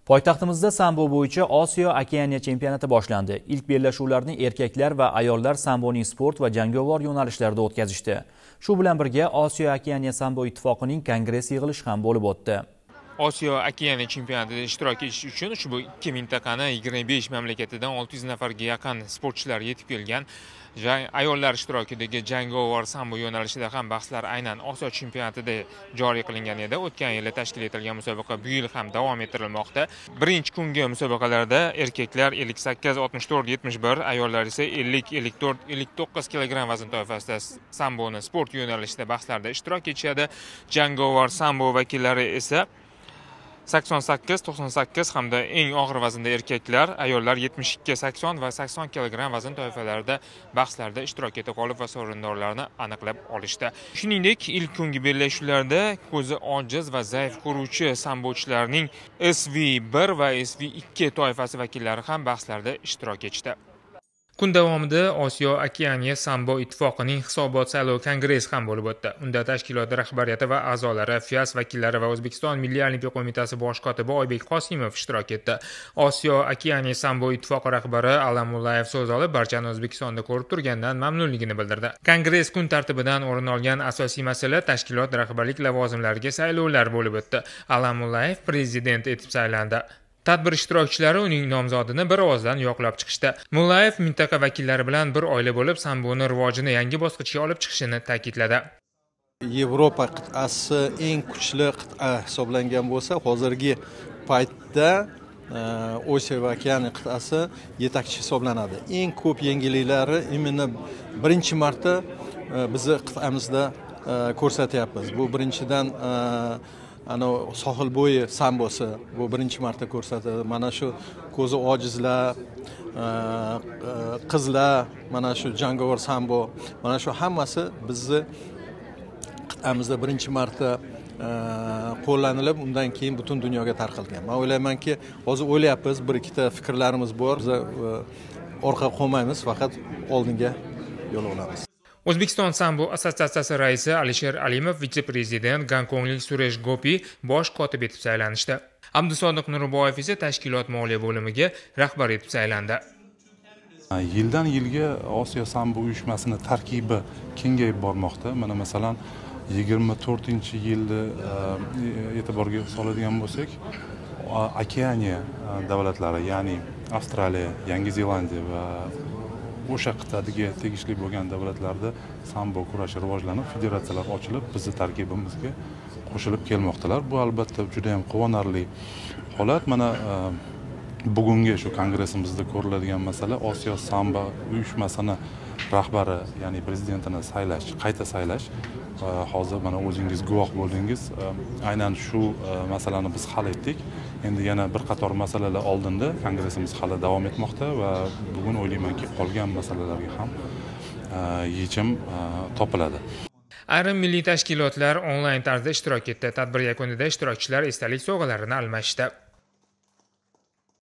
Poytaxtimizda sambo bo'yicha Osiyo Okeaniya chempionati boshlandi. Ilk bellashuvlarni erkaklar va ayollar samboning sport va jangovar yo'nalishlarida o'tkazishdi. Shu bilan birga Osiyo Okeaniya sambo ittifoqining kongress yig'ilishi ham bo'lib o'tdi. Osiyo Okeaniya chempionatida ishtirok etish uchun ushbu ikki mintaqani 25 mamlakatidan 600 nafarga yaqin sportchilar yetib kelgan. Ayollar ishtirokidagi jangovar sambo yo'nalishida ham bahslar aynan Osiyo chempionatida joriy qilingan edi. O'tgan yili tashkil etilgan musobaqa bu yil ham davom ettirilmoqda. Birinchi kungi musobaqalarda erkaklar 58, 64, 71, ayollar esa 50, 54, 59 kilogramm vazn toifasida samboni sport yo'nalishida bahslarda ishtirok etishadi. Jangovar sambo vakillari esa 88, 98 hamda eng og'ir vaznda erkaklar, ayollar 72, 80 va 80 kilogramm vazn toifalarida bahslarda ishtirok etib, g'olib va sovrindorlarni aniqlab olishdi. Shuningdek, ilk kungi bellashuvlarda ko'zi ojiz va zaif ko'ruvchi sambochilarning SV1 va SV2 toifasi vakillari ham bahslarda ishtirok etishdi. Kun davomida Osiyo Okeaniya sambo ittifoqining hisobot saylov kongresi ham bo'lib o'tdi. Unda tashkilot rahbariyati va a'zolari, FIAS vakillari va O'zbekiston Milliy Olimpiya Qo'mitasi bosh kotibi Oybek Qosimov ishtirok etdi. Osiyo Okeaniya sambo ittifoqi rahbari Alamullayev so'z olib, barchani O'zbekistonda ko'rib turgandan mamnunligini bildirdi. Kongress kun tartibidan o'rin olgan asosiy masala tashkilot rahbarlik lavozimlariga saylovlar bo'lib o'tdi. Alamullayev prezident etib saylandi. Tadbir ishtirokchilari uning nomzodini bir ovozdan yoqlab chiqishdi. Mullayev mintaqa vakillari bilan bir oila bo'lib samboni rivojini yangi bosqichga olib chiqishini ta'kidladi. Yevropa qit'asi eng kuchli qit'a hisoblangan bo'lsa, hozirgi paytda Osiyo va Okeaniya qit'asi yetakchi hisoblanadi. Eng ko'p yengilliklari imенно birinchi marta bizni qit'amizda ko'rsatyapmiz. Bu birinchidan ana sohil bo'yi sambosi, bu birinchi marta ko'rsatadi. Mana shu ko'zi ojizlar, qizlar, mana shu jangovar sambo, mana shu hammasi bizni qit'amizda birinchi marta qo'llanilib, undan keyin butun dunyoga tarqalgan. Men o'ylaymanki, hozir o'ylayapmiz, bir ikkita fikrlarimiz bor. Biz orqa qolmaymiz, faqat oldinga yo'l olamiz. O'zbekiston sambo assotsiatsiyasi raisi Alisher Alimov vitse-prezident, gonkonglik Suresh Gopi bosh kotib etib saylanishdi. Abdusodiq Nurboyev esa tashkilot moliya bo'limiga rahbar etib saylandi. Yildan yilga Osiyo sambo uyushmasini tarkibi kengayib bormoqda. Mana masalan 24-yilni e'tiborga soladigan bo'lsak, Okeaniya davlatlari, ya'ni Avstraliya, Yangi Zelandiya va o'sha qit'aga tegishli bo'lgan davlatlarda sambo kurashi rivojlanib, federatsiyalar ochilib, bizni tarkibimizga qo'shilib kelmoqdalar. Bu albatta juda ham quvonarli holat. Mana bugungi shu kongressimizda ko'riladigan masala Osiyo sambo uyushmasini rahbari, ya'ni prezidentini saylash, qayta saylash. Hozir mana o'zingiz guvoh bo'ldingiz. Aynan shu masalani biz hal etdik. Endi yana bir qator masalalar oldinda, kongressimiz hali davom etmoqda va bugun o'ylaymanki, qolgan masalalarga ham yechim topiladi. Ayrim milliy tashkilotlar onlayn tarzda ishtirok etdi. Tadbir yakunida ishtirokchilar esdalik sovg'alarini almashdi.